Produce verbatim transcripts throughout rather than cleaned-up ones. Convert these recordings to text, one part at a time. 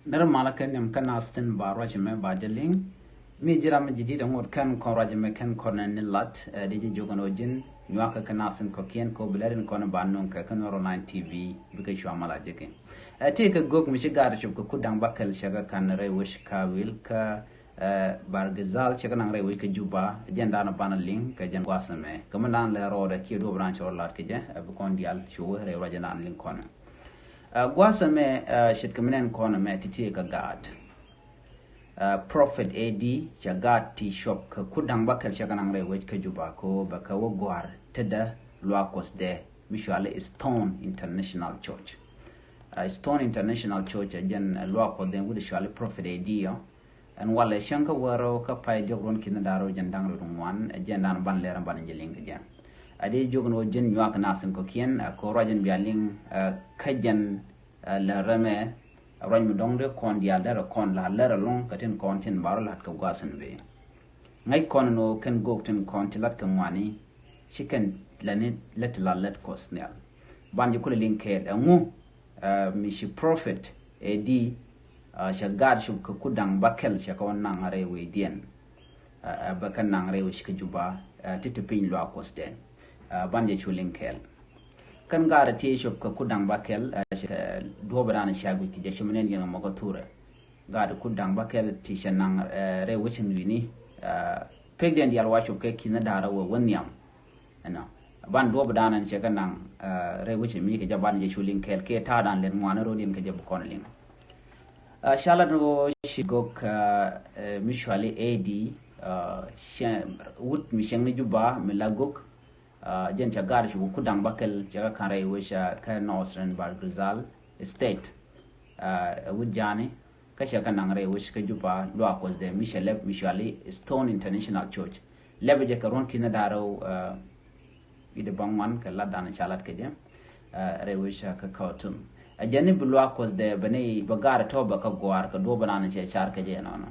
Nɛr malä kɛ nhiam kä nath tin ba ruac ɛmɛ ba jɛ liŋ. Mi ji̱ ram mi ji̱ di̱t ɛŋot kɛn kɔn ruac ɛmɛ kɛn kɔn ni lat, ɛ, di ji̱ jiök ɛn ɣöö ji̱n nyuakä kä nath tin kɔ̱kiɛn kɛ ɣöö bi lɛr in kɔn ba nuŋ kɛ kä Nuɛr Online T V bikɛ cua mal a jek in. Ɛ, tëëkɛ gök mi ci gaat cop kɛ kut da̱ŋ bäkɛl cɛ kɛ ka̱n rɛy wec kä Wil kä, ɛ, Bargazal cɛ kɛ naŋ rɛy wec kä Juba, jɛn da̱a̱n banɛ liŋ kɛ jɛn gua̱a̱th ɛmɛ. Kɛ mi da̱a̱n lɛ rɔɔdɛ kiɛ duɔ̱ɔ̱p da̱a̱n cɛ rɔ lat kɛ jɛ, ɛ, bi kɔn diaal cu wä rɛy ruac ɛn da̱a̱n liŋ kɔn. Ɛ, gua̱a̱th ɛmɛ, ɛ, ce̱tkɛ mi nɛn kɔn ɛmɛ ti̱ti̱ kɛ gaat. Ɛ, Prophet A D cɛ gaat ti cop kɛ kut da̱ŋ bäkɛl cɛ kɛ naŋ rɛy wec kä Juba kɛ ɣöö bɛ kɛ wä gɔ̱a̱r tetdä luaak Kuɔthdɛ mi cɔali Stone International Church. Ɛ, Stone International Church ɛ jɛn, ɛ, luaak Kuɔthdɛ wut cɔali Prophet A D ɔ. Ɛn walɛ cäŋ kä wäl rɛw kä pay diɔ̱k ruɔ̱n ki̱n da̱ŋ rɛw jɛn da̱ŋ rɛw ŋuan, ɛ jɛn da̱a̱n ban lɛr ɛn ban jɛ liŋ kɛ jɛ. Ɛ di jiök ɛn ɣöö ji̱n nyuak nath tin kɔ̱kiɛn, ɛ, kɛ ɣöö ruac ɛn bia liŋ, ɛ, kä jɛn, ɛ, lɛ rɛmɛ, ɛ, ruac mi dɔ̱ŋ dee kɔn diaal derɛ kɔn la lɛr ɛlɔ̱ŋ kɛ tin kɔn tin ba rɔ la̱t kɛ gua̱a̱th in bëë. Ŋäc kɔn ɛn ɣöö kɛn gök tin kɔn ti la̱t kɛ ŋuani, ci kɛn lɛni lät ti la lät Kuɔth Nhial. Ban jɛ kulɛ liŋ kɛɛl ɛŋu, ɛ, mi ci Prophet A D, ɛ, cɛ gaat cop kɛ kut da̱ŋ bäkɛl cɛ kɛ wä naŋ rɛy wecdiɛn. Ɛ, ɛ, bɛ kɛ naŋ rɛy wec kä Juba, ɛ, ti ti piny luaak Kuɔthdɛ. Ɛ, ban jɛ cu liŋ kɛɛl. Kɛn gaat ti cop kɛ kut da̱ŋ bäkɛl, ɛ, cɛ kɛ duɔ̱ɔ̱p ɛ da̱a̱n cɛ guic kɛ jɛ ci mi nɛn yɛn mɔ kä thurɛ. Gaat kut da̱ŋ bäkɛl ti cɛ naŋ, ɛ, rɛy wec in wi̱ni, ɛ, pekdiɛn diaal wa cop kɛ ki̱n da̱a̱r wä wä nhiam. Ɛnɔ. Ban duɔ̱ɔ̱p da̱a̱n ɛn cɛ kɛ naŋ, ɛ, rɛy wec in mi kɛ jɛ ban jɛ cu liŋ kɛɛl kɛ ta̱a̱ da̱a̱n lɛt ŋuan ro̱diɛn kɛ jɛ bi kɔn liŋ. Ɛ, ca lat ni ɣöö ci gök, ɛ, ɛ, mi cɔali A D, ɛ, cɛ, wut mi cieŋ ni Juba mi la gök, ɛ, jɛn cɛ gaat cop kɛ kut da̱ŋ bäkɛl cɛ kɛ ka̱n rɛy wec, ɛ, kä Northern Bahr el Ghazal State. Ɛ, ɛ wut ja̱a̱ni, kä cɛ kɛ naŋ rɛy wec kä Juba luaak Kuɔthdɛ mi cɛ lɛp mi cɔali Stone International Church. Lɛpɛ jɛ kɛ ruɔ̱n ki̱n da̱a̱r rɛw, ɛ, wi̱cdɛ bäŋuan kɛ lat da̱a̱n ca lat kɛ jɛ, ɛ, rɛy wec kä Khartoum. Ɛ jɛn ni bi luaak Kuɔthdɛ bɛ ni bɛ gaat tɔ̱ bɛ kɛ gɔ̱a̱r kɛ duɔ̱ɔ̱p da̱a̱n cɛ car kɛ jɛ nɔnɔ.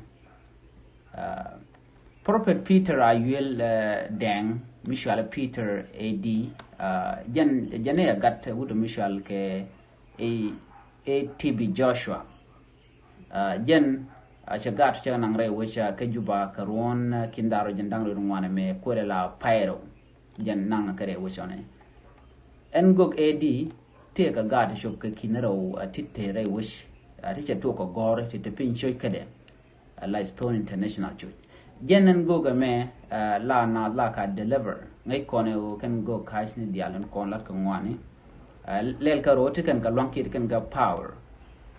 Ɛ, Prophet Peter Ayuel, ɛ, Deng mi cɔali Peter A D, ɛ, jɛn, jɛn ni ɛ gat wut mi cɔal kɛ A, A T B Joshua. Ɛ, jɛn, ɛ, cɛ gaat cɛ naŋ rɛy wec, ɛ, kä Juba kɛ ruɔ̱n, ɛ, ki̱n da̱a̱r rɛw jɛn da̱ŋ rɛw ŋuan ɛmɛ kuɛɛrɛ la pay rɛw. Jɛn naŋ kɛ rɛy wec ɔnɛ. Ɛn gök A D tëëkɛ gaat cop kɛ ki̱n rɛw, ɛ, ti te rɛy wec, ɛ, ti cɛ tuɔk kɛ gɔ̱r ti te piny cio̱c kädɛ. Ɛ, la Stone International Church. Jɛn ɛn gök ɛmɛ, ɛ, la na la ka deliver. Ŋäc kɔn ɛ ɣöö kɛn gök ka̱c ni diaal ɛn kɔn lat kɛ ŋuani. Ɛ, lɛl kɛ ro̱o̱ ti kɛn kɛ luaŋ kiɛ ti kɛn kɛ power.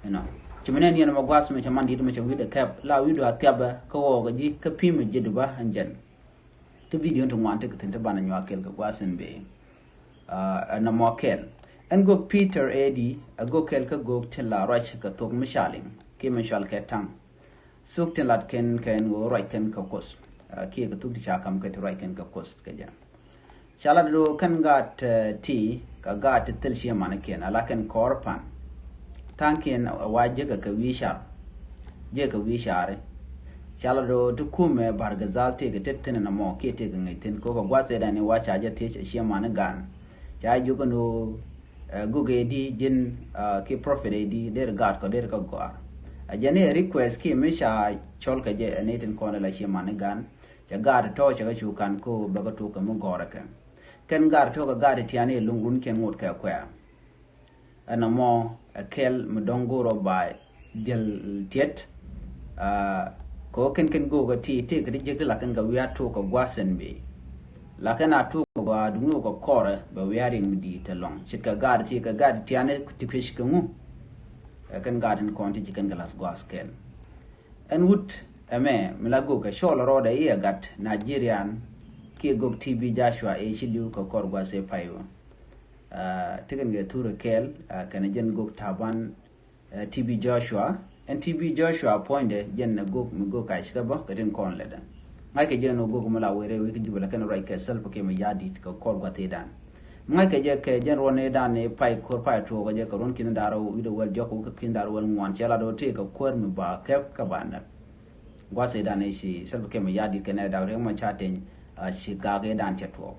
Inɔ. Ci mi nɛn yɛn mɛ gua̱a̱th mɛ cɛ man di̱t mɛ cɛ wi̱i̱dɛ kɛp la wi̱i̱du a thiapɛ kä ɣɔɔkɛ ji̱ kä pi̱i̱mɛ ji̱du bä ɛn jɛn. Ti video ti ŋuan ti kɛ thi̱n ti banɛ nyuak kɛɛl kɛ gua̱a̱th in bëë. Ɛ, ɛn nɔmɔ kɛɛl. Ɛn gök Peter A D, ɛ gök kɛɛl kä gök tin la ruac kɛ thok mi ca liŋ kiɛ mi cɔal kɛ taŋ. Thuk tin lat kɛn kɛ ɛn ɣöö ruac kɛn kɛ Kuoth. Ɛ, kiɛ kɛ thuk ti ca kam kɛ ti ruac kɛn kɛ Kuoth kɛ jɛ. Ca lat do̱ kɛn gaat, ɛ, ti, kɛ gaat ti thil ciɛ manikiɛn, ala kɛn kɔɔr pan. Tha̱a̱ŋkiɛn, ɛ, wa jekɛ kɛ wi̱i̱ car. Jekɛ wi̱i̱ cari. Ca lat do̱ ti kumɛ Bahr el Ghazal tëëkɛ tet thi̱n ɛn ɛmɔ, kiɛ tëëkɛ ŋäc thi̱n, kɛ ɣöö kɛ gua̱th ëëdan i̱ wa ca jɛ thiec ɛ ciɛ mani gan. Ca jiök ɛn ɣöö, ɛ, gök A D ji̱n, ɛ, kiɛ Prophet A D, der gaat kɔ, der kɛ gɔ̱a̱r. Ɛ jɛn i̱ ɛ request kiɛ mi ca cɔl kɛ jɛ, ɛ, ni tin kɔn ɛ la ciɛ mani gan. Cɛ gaat tɔ̱ cɛ kɛ cu kan ko bɛ kɛ tuk kɛ mi gɔ̱rɛ kɛ. Kɛn gaat tɔ̱ kɛ gaat tiani ɛ luŋ run kiɛn ŋot kɛ kuɛ̈ɛ̈. Ɛn ɛmɔ ɛ kɛl mi dɔ̱ŋ go̱o̱rɔ ba dhil tiɛt. Aa, kɛ ɣöö kɛn kɛn go̱o̱kɛ ti tëëkɛ ti jek ti la kɛn kɛ wi̱i̱ a tuk kɛ gua̱a̱th ɛn bëë. La kɛn a tuk kɛ gua̱a̱ duŋni wä kɛ kɔrɛ bɛ wi̱i̱ a riɛŋ mi di̱i̱t tɛ lɔ̱ŋ. Ce̱tkɛ gaat ti kɛ gaat tiani ti piec kɛ ŋu. Ɛ kɛn gaat in kɔn ti ci kɛn kɛ la̱th gua̱a̱th kɛl. Ɛn wut ɛmɛ mi la gök ɛ cɔl rɔɔdɛ i̱ ɛ gat Nigerian kiɛ gök T B Joshua ëë ci li̱w kɛ kɔr gua̱th ëë pay wä. Aa, ti kɛn kɛ thurɛ kɛɛl, aa, kɛnɛ jɛn gök Taban, aa, T B Joshua. Ɛn T B Joshua puɔ̱nydɛ jɛn ɛ gök mi gök kac kɛ bä kɛ tin kɔn lɛtdɛ. Ŋa̱ckɛ jɛ ɛn ɣöö gök mi la wee rɛy wec kä Jubɛ la kɛn ruac kɛ Salva Kiir Mayardit kɛ kɔr gua̱th ëëdan. Ŋa̱ckɛ jɛ kɛ jɛn ruɔ̱n ëëdan ëë pay ko̱r pay tuɔɔk kɛ jɛ kɛ ruɔ̱n ki̱n da̱r wi̱cdɛ wäl diɔ̱k kɛ ki̱n da̱r wäl ŋuan cɛ la do̱r tëë kɛ kuäär mi ba kɛp kä ba näk. Gua̱th ëëdan ëë ci Salva Kiir Mayardit kɛnɛ dak Riek Machar Teny, aa, ci gak ëëdan cɛ tuɔɔk.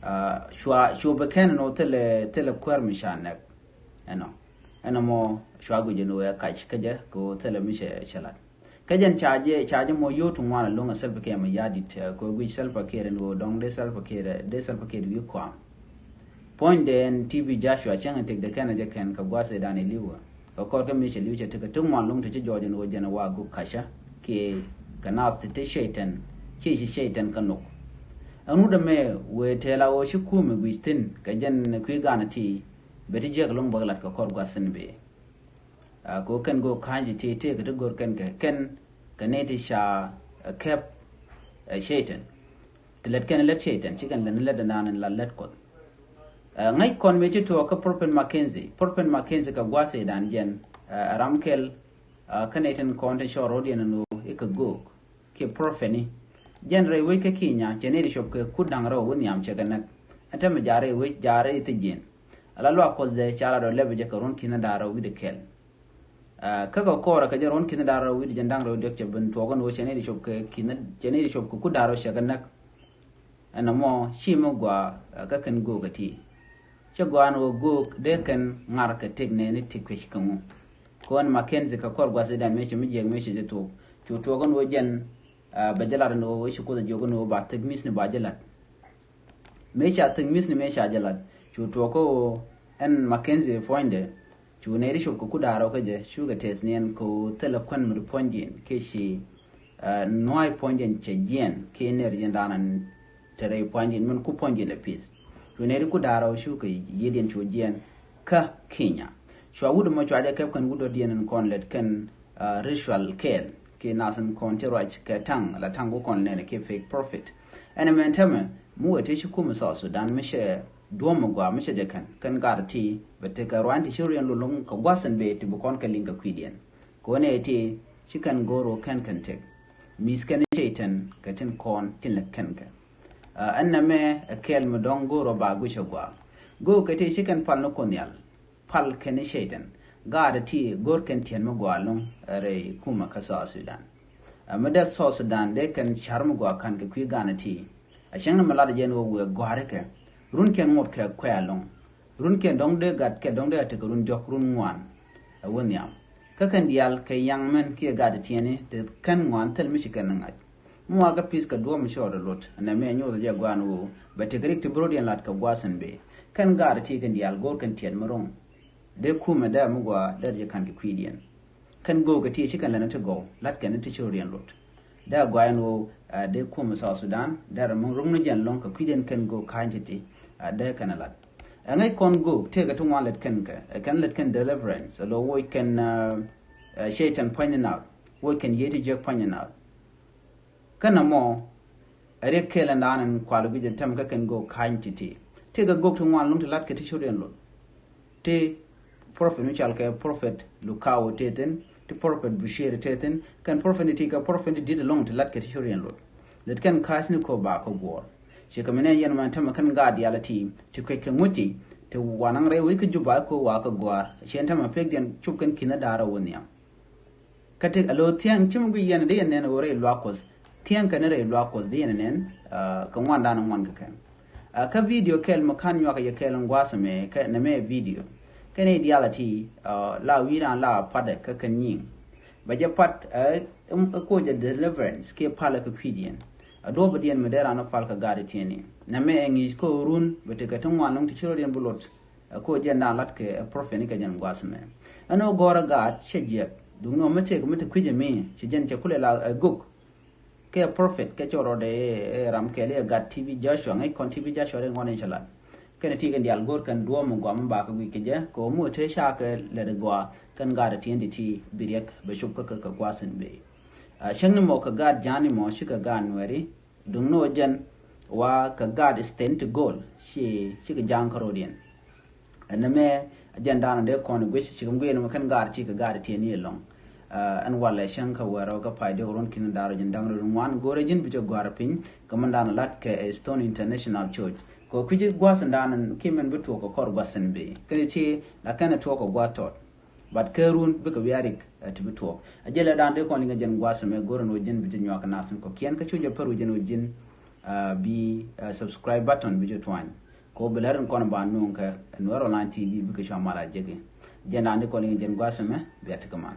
Aa, cua, cua bɛ kɛn ɛn ɣöö thilɛ, thilɛ kuäär mi ca näk. Ɛnɔ. Ɛn ɛmɔ cua guic ɛn ɣöö ɛ kac kä jɛ kɛ ɣöö thilɛ mi cɛ cɛ lat. Kä jɛn ca jɛ ca jɛ mɔ yio̱w ti ŋuan ɛlɔ̱ŋ ɛ Salva Kiir Mayardit, ɛ, kɛ ɣöö guic Salva Kiir ɛn ɣöö dɔ̱ŋ dee Salva Kiir ɛ, dee Salva Kiir wi̱i̱ kɔam. Puɔ̱nydɛ ɛn T B Joshua cäŋ in tëkdɛ kɛn ɛ jɛ kɛn kɛ gua̱a̱th ëëdan ɛ li̱w ɛ. Kɛ kɔr kä mi cɛ li̱w cɛ tekɛ ti ŋuan ɛlɔ̱ŋ ti ci jɔɔc ɛn ɣöö jɛn ɛ wa gök ka̱cä kiɛ kɛ naath ti ti cɛy-tan, ci ci cɛy-tan kä nhök. Ɛn wut ɛmɛ wëë tɛɛl a ɣöö ci kumɛ guic thi̱n kɛ jɛn kui̱ ga̱a̱n ɛ ti bɛ ti jiäk ɛlɔ̱ŋ bäk lat kɛ kɔr gua̱a̱th thi̱n bëë. Ɛ, kɛ ɣöö kɛn go̱o̱k ka̱ny ti ti tëëkɛ ti go̱r kɛn kɛ kɛn kɛ nɛy ti ca, ɛ, kɛp, ɛ, cɛy-tan. Ti lät kɛn lät cɛy-tan ci kɛn lät ni lät dänan in la lät Kuɔth. Ɛ, ŋäc kɔn mëë ci tuɔɔk kä Prophet Mackenzie. Prophet Mackenzie kɛ gua̱a̱th ëëdan jɛn, ɛ, ram kɛl, ɛ, kä nɛy tin kɔn tin cɔɔr ro̱diɛn ɛn ɣöö i̱ kɛ go̱o̱k kiɛ prophet ni. Jɛn rɛy wec kä Kenya cɛ nɛy ti cop kɛ kut da̱ŋ rɛw wi̱i̱ nhiam cɛ kɛ näk. Ɛn täämɛ jaarɛ wec jaarɛ i̱ thi̱jiɛn. Ala luaak Kuɔth dee ca la dɔ̱ lɛpɛ jɛ kɛ ruɔ̱n ki̱n da̱ŋ rɛw wi̱cdɛ kɛl. Ɛ, kä kɛ kɔrɛ kɛ jɛ ruɔ̱n ki̱n da̱ŋ rɛw wi̱cdɛ jɛn da̱ŋ rɛw diɔ̱k cɛ ben tuɔɔk ɛn ɣöö cɛ nɛy ti cop kɛ ki̱n, cɛ nɛy ti cop kɛ kut da̱ŋ rɛw cɛ kɛ näk. Ɛn ɛmɔ ci mi gɔaa, ɛ, kä kɛn go̱o̱k ɛ ti. Cɛ gɔaa ɛn ɣöö go̱o̱k dee kɛn ŋar kɛ tëk nɛɛni ti kuec kɛ ŋu. Kɔn Mackenzie kɛ kɔr gua̱a̱th ëëdan mëë cɛ mi jiäk mëë cɛ jɛ tuɔɔk. Cu tuɔɔk ɛn ɣöö jɛn, ɛ, bɛ jɛ lat ɛn ɣöö wec ci Kuoth ɛ jiök ɛn ɣöö ba thik mi̱thni ba jɛ lat. Mëë ca thik mi̱thni mëë ca jɛ lat cu tuɔɔk kä ɣöö ɛn Mackenzie puɔ̱nydɛ cu nɛy ti cop kɛ kut da̱ŋ rɛw kä jɛ cukɛ tɛth niɛn kɛ ɣöö thilɛ kuän mi ti puɔ̱nydiɛn kiɛ ci, ɛ, nua̱a̱c puɔ̱nydiɛn cɛ jiɛɛn kiɛ nɛr jiɛn da̱a̱n te rɛy puɔ̱nydiɛn min ku puɔ̱nydiɛn lɛ pith. Cu nɛy ti kut da̱ŋ rɛw cukɛ yiëëdiɛn cu jiɛɛn kä Kenya. Cua wut ɛmɔ cua jɛ kɛp kɛn wut dɔ̱diɛn in kɔn lät kɛn, ɛ, ritual kɛɛl kiɛ nath in kɔn ti ruac kɛ ta̱ŋ la ta̱ŋ ku kɔn lɛn kiɛ fake prophet. Ɛn ɛmɛn täämɛ mi wee ti ci kumɛ South Sudan mi cɛ duɔ̱ɔ̱m mi gɔaa mi cɛ jɛ kɛn kɛn gaat ti bɛ tekɛ ruany ti ci riɛn loloŋ kɛ gua̱th in bëë ti bi kɔn kɛ liŋ kɛ kui̱diɛn. Kɛ ɣöö nɛy ti ci kɛn go̱o̱r ɣöö kɛn kɛn tëk mi̱th kɛn cɛy-tan kɛ tin kɔn tin lɛ kɛn kɛ. Ɛ, ɛn nɛmɛ ɛ kɛɛl mi dɔ̱ŋ go̱o̱r ɣöö ba guic ɛ gɔaa. Go̱o̱r kɛ ti ci kɛn pal ni Kuoth Nhial. Pal kɛn cɛy-tan. Gaat ti go̱o̱r kɛn tiɛt mi gɔaa ɛlɔ̱ŋ rɛy kumɛ kä South Sudan. Ɛ, mi dee South Sudan dee kɛn ca̱r mi gɔaa ka̱n kɛ kui̱ ga̱a̱n ti. A cäŋ ni mi lat jɛn ɣöö wëë gɔ̱a̱ri kɛ run kɛn ŋot kɛ kuɛ ɛlɔ̱ŋ. Run kɛn dɔ̱ŋ dee gat kɛ dɔ̱ŋ dee a tekɛ run diɔ̱k run ŋuan. Ɛ wä nhiam kä kɛn diaal kɛ yaŋ mɛn kiɛ gat tiɛni te kɛn ŋuan thil mi ci kɛn ŋa̱c. Mi wakä pi̱th kɛ duɔ̱ɔ̱p mi cɔɔt ɛ luɔt ɛn ɛmɛ nyoth jɛ gua̱a̱n ɣöö bɛ tekɛ rik ti bi rɔ̱diɛn lat kɛ gua̱a̱th in bëë. Kɛn gaat ti kɛn diaal go̱o̱r kɛn tiɛt mi ro̱ŋ. Dee kumɛ dee mi gɔaa dee jɛ ka̱n kɛ kui̱diɛn. Kɛn go̱o̱k kɛ ti ci kɛn lɛn ti gɔw lat kɛn ti ci rɔ̱diɛn luɔt. Dee gɔaa ɛn ɣöö, ɛ, dee kumɛ South Sudan dee rɛ mi ro̱ŋ ni jɛn lɔ̱ŋ kɛ kui̱diɛn kɛn go̱o̱k ka̱ny ti ti, ɛ, dee kɛn ɛ lat. Ɛ ŋäc kɔn go̱o̱k tëëkɛ ti ŋuan lät kɛn kɛ ɛ kɛn lät kɛn deliverance ɛ lo̱ woc kɛn, ɛ, ɛ, cɛy-tan pua̱nyni naath. Woc kɛn yiëë ti jiäk pua̱nyni naath. Kä nɔmɔ ɛ riɛk kɛɛl ɛn da̱a̱n ɛn kual guic ɛn täämɛ kä kɛn go̱o̱k ka̱ny ti̱ti̱. Tëëkɛ go̱o̱k ti ŋuan lo̱ŋ ti la̱t kɛ ti cot yɛn luɔt. Ti prophet mi cɔal kɛ prophet Lukau tëë thi̱n, ti prophet Bushiri tëë thi̱n, kɛn prophet ni ti kɛ prophet ni di̱t ɛlɔ̱ŋ ti la̱t kɛ ti cot yɛn luɔt. Lät kɛn ka̱a̱cni ko̱ ba kä guɔ̱ɔ̱r. Ciɛ kɛ mi nɛn yɛn mɛn täämɛ kɛn gaat diaal ɛ ti ti kuec kɛ ŋuti ti wanäŋ rɛy wec kä Juba ɛ ko̱ wa kä gua̱a̱r. Ciɛ ɛn täämɛ pekdiɛn cop kɛn ki̱n ɛ da̱a̱r ɛ wä nhiam. Kä tëk a lo̱ thiäŋ ci mi guic yɛn di yɛn nɛn ɣöö rɛy luaak Kuɔth. Thiäŋ kɛn rɛy luaak Kuɔth di yɛn nɛn, ah, kɛ ŋuan da̱a̱n ŋuan kɛ kɛn. Ah, kä video kɛl mi ka̱n nyuak yɛ kɛl in gua̱a̱th ɛmɛ kɛ nɛmɛ video. Kɛn i̱ diaal a ti, ah, la wi̱i̱ raan la patdɛ kä kɛn nyiŋ. Bɛ jɛ pat, ah, ɛ, ɛ koc jɛ deliverance kiɛ palä kɛ kui̱diɛn. A duɔ̱ɔ̱p diɛn mi dee raan ɔ pal kɛ gaat tiɛni. Nɛmɛ ɛ ŋi̱i̱c kä run bɛ tekɛ ti ŋuan lɔ̱ŋ ti ci rɔ̱diɛn bi luɔt. Ɛ koc jɛn da̱a̱n lat kɛ ɛ prophet ni kɛ jɛn gua̱a̱th mɛ. Ɛn ɣöö gɔ̱rä gaat cɛ jiɛk. Duŋni ɣöö mi tëëk mi te kui̱c ɛmi ci jɛn cɛ kulɛ la ɛ gök. Kɛ prophet kɛ cɔl rɔɔdɛ ɛ ram kɛɛli ɛ gat T B Joshua ŋäc kɔn T B Joshua ri ŋuɔ̱n in cɛ lat. Kɛn ɛ ti kɛn diaal go̱o̱r kɛn duɔ̱ɔ̱m mi gɔaa mi bakɛ guic kɛ jɛ kɛ ɣöö mi wä tëë ca kɛ lɛt ɛ gɔaa kɛn gaat ɛ tiɛn di ti bi riɛk bɛ cop kä kɛ kɛ gua̱a̱th in bëë. A cäŋ ni mɔ kɛ gaat ja̱a̱n ni mɔ cikɛ gaat nuɛɛri. Duŋni ɣöö jɛn wa kɛ gaat stand ti go̱o̱l ci, cikɛ ja̱a̱ŋ kä ro̱diɛn. Ɛn nɛmɛ jɛn da̱a̱n dee kɔn guic cikɛ mi guic ɛn mɛ kɛn gaat cikɛ gaat tiɛni ɛlɔ̱ŋ. Ah, ɛn walɛ cäŋ kä wɛrɛ kä pay dee kɛ ruɔ̱n ki̱n da̱a̱r jɛn da̱ŋ rɛw wi̱cdɛ ŋuan go̱rɛ ji̱n bi cɛ gɔ̱a̱r piny kɛ mɛn da̱a̱n lat kɛ Stone International Church. Kɛ kui̱ci gua̱th in da̱a̱n kiɛ mɛn bi tuɔɔk kɛ kɔr gua̱th in bëë kɛn ci la kɛn ɛ tuɔɔk kɛ gua̱th tɔt. But kɛ run bikɛ wiarik, eh, ti bi tuɔɔk. A jɛlɛ da̱a̱n dee kɔn liŋ ɛ jɛn gua̱a̱th ɛmɛ go̱r ɛn ɣöö ji̱n bi jɛ nyuak nath in kɔ̱kiɛn kä cu jɛ pär ɣöö jɛn ɣöö ji̱n, ah, bi, ah, subscribe button bi jɛ tuany. Kɛ ɣöö bi lär in kɔn ba nuɔ̱ŋ kɛ Nuer Online T V bikɛ cua mal a jeki. Jɛn raan di kɔn in jɛn gua̱a̱th ɛmɛ, bia ti kɛ man.